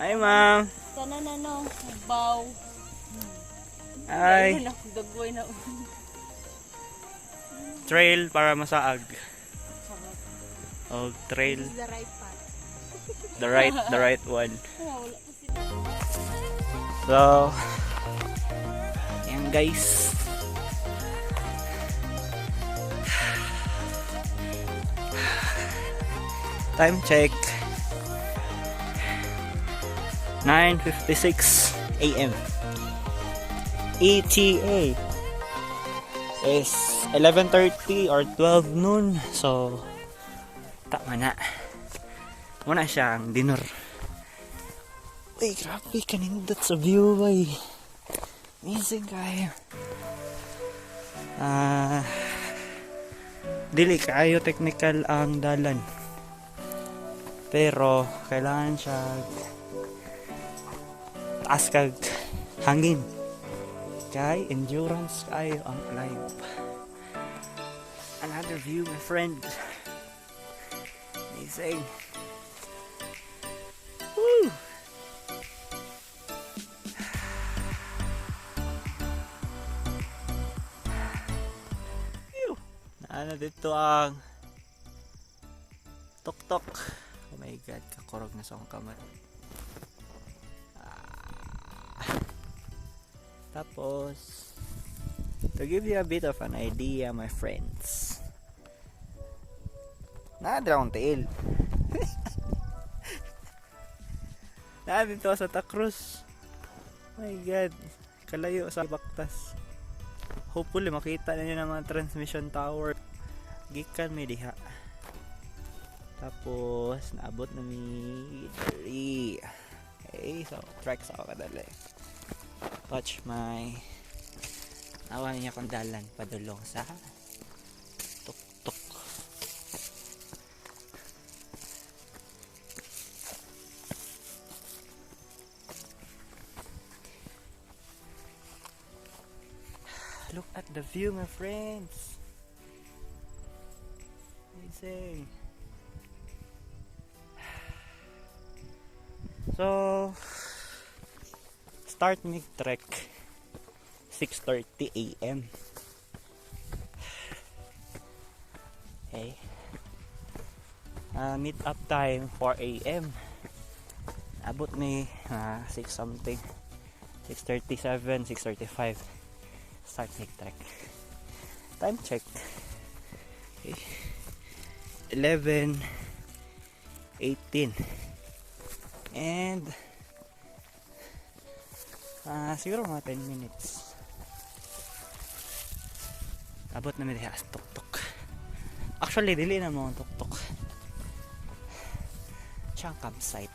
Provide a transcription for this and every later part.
Hi, ma'am. Sana na no, baw. Hi. Ayun ako, dagway na. Trail para masaag. Oh, trail. This is the right path. The right one. Wala kasi. So, ayan guys. Time check. 9:56 a.m. ETA is 11:30 or 12 noon. So, tama na. Muna siya ang dinner. Uy, grabe, kanindot sa view, bay. Amazing kayo. Ah, dili kayo technical ang dalan. Pero, kailangan siya taas kag hangin. Kay endurance kayo ang climb. Another view, my friend. Amazing. Woo! Phew. Naana dito ang tuktok. Oh my God, kakurog na sa akong kamay. Ah. Tapos, to give you a bit of an idea, my friends. Naa akong tiil. Naa dito sa Cruz. My God. Kalayo sa Baktas. Hopefully makita na niyo ng mga transmission tower. Gikan mi diha. Tapos naabot na mi diri. Okay, so trek sa ako kadali. Touch my awa niya kong dalan padulong sa tuktok. Look at the view, my friends. Amazing. So, start mig trek 6:30 a.m. Okay. Meet up time 4 a.m. Abot ni 6 something. 6:37, 6:35. Start mig trek. Time check. Okay. 11:18. And siguro mga 10 minutes. Abot na mi diha sa tuktok. Actually, dili na mo ang tuktok. Siyang campsite.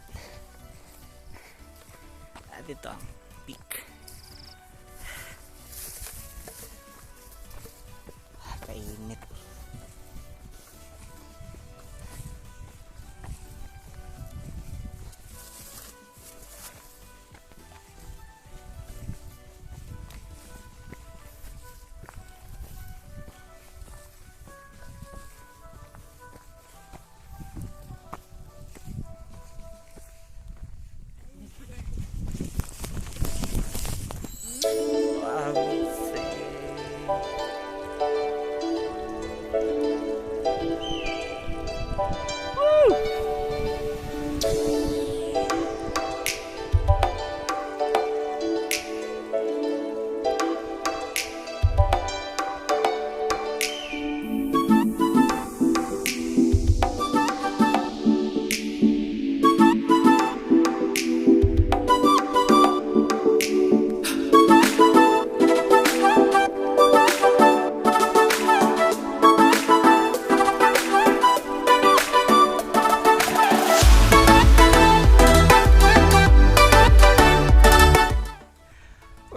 At ito ang peak. Ah, kainit. Wow, say. Woo!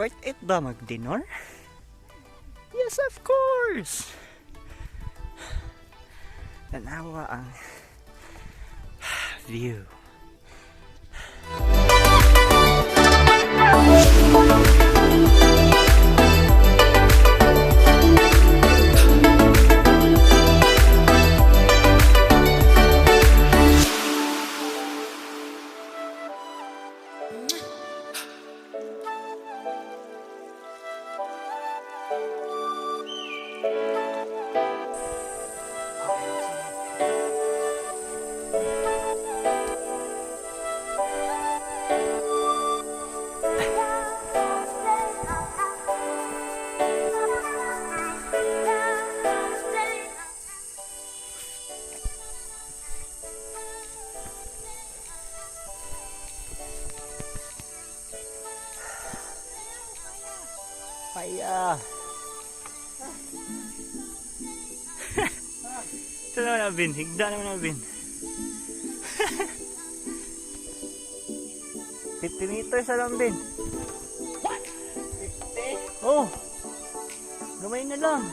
Worth it ba mag-dinner? Yes, of course! Tanawa ang view. Kaya. Ito naman ang bin. Higda naman ang bin. 50 meters na lang bin. What? 50? Oh. Gamay na lang.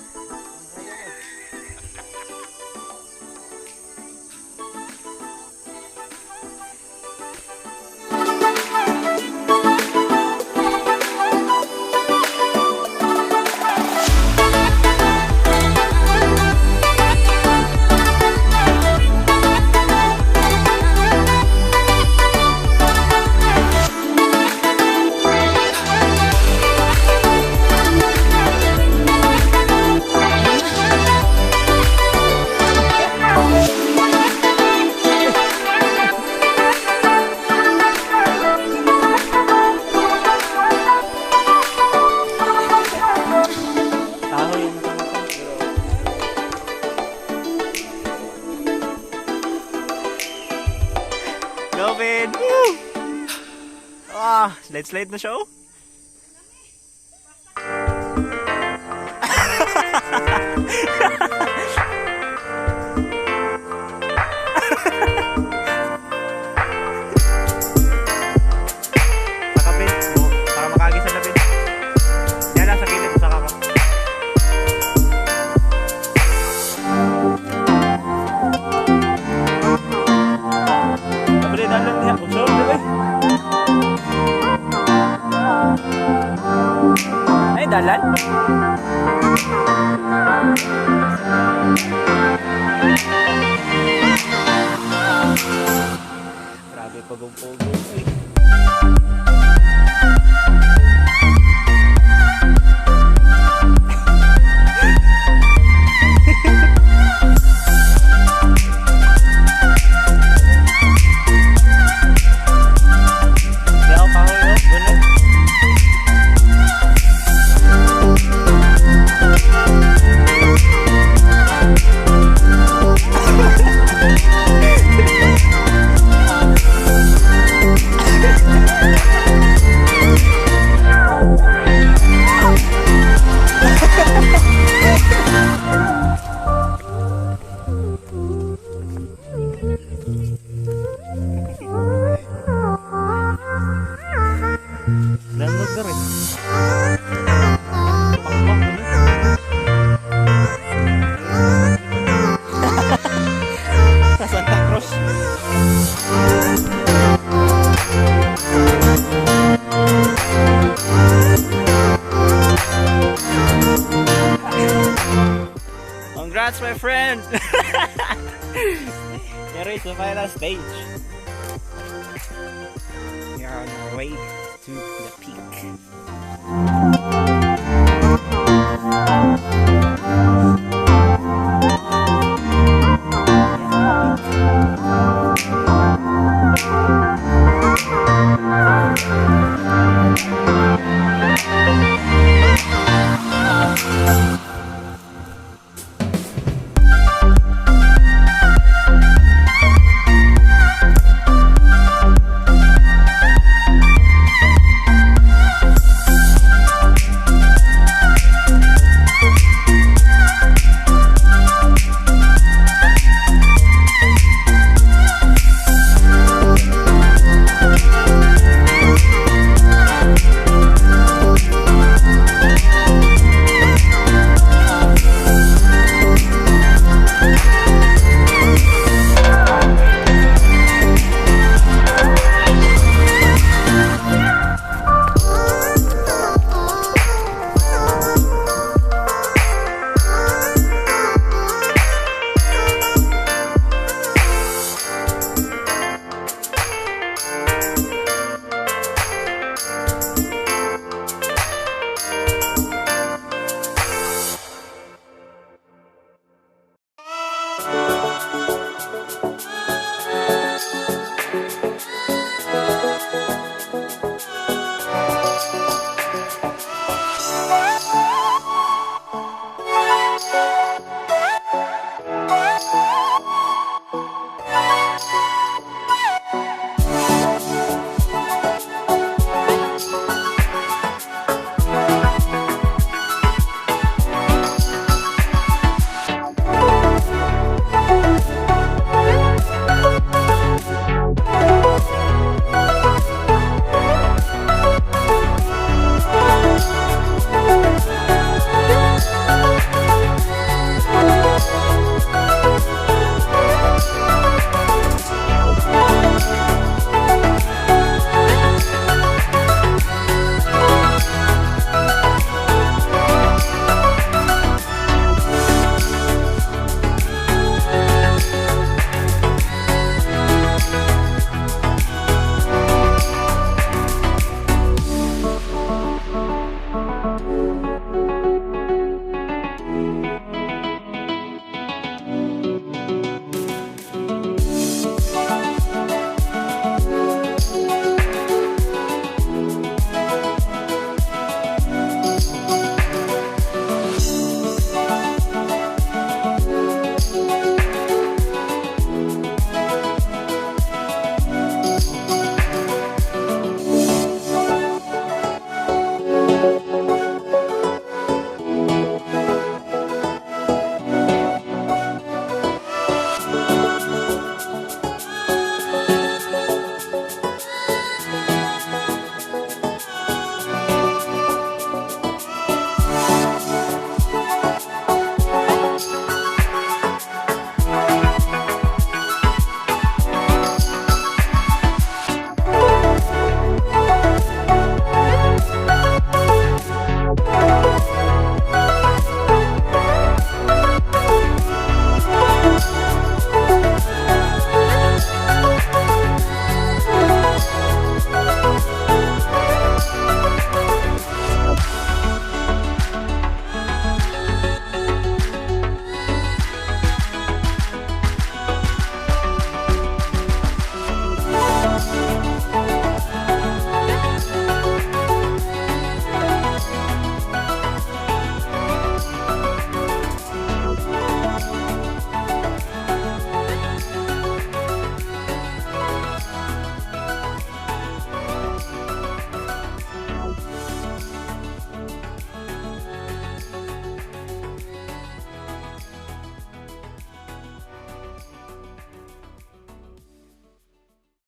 Kahoy ang nakangkang. Go, Vin! Woo! Ah, slide slide na siya oh. Saka, Vin. Oh, para makagi sa labin. Yan lang sa kilid, saka ka. Abri, dalan niya. Uso, bebe. Ay, dalan? Grabe pagong-pogo. Eh. Di ako kahoy, oh. Ganun. Landog ka rin. Pakpak mo na. Sa Santa Cruz. Congrats, my friend! You reached the final stage. We are on our way to the peak.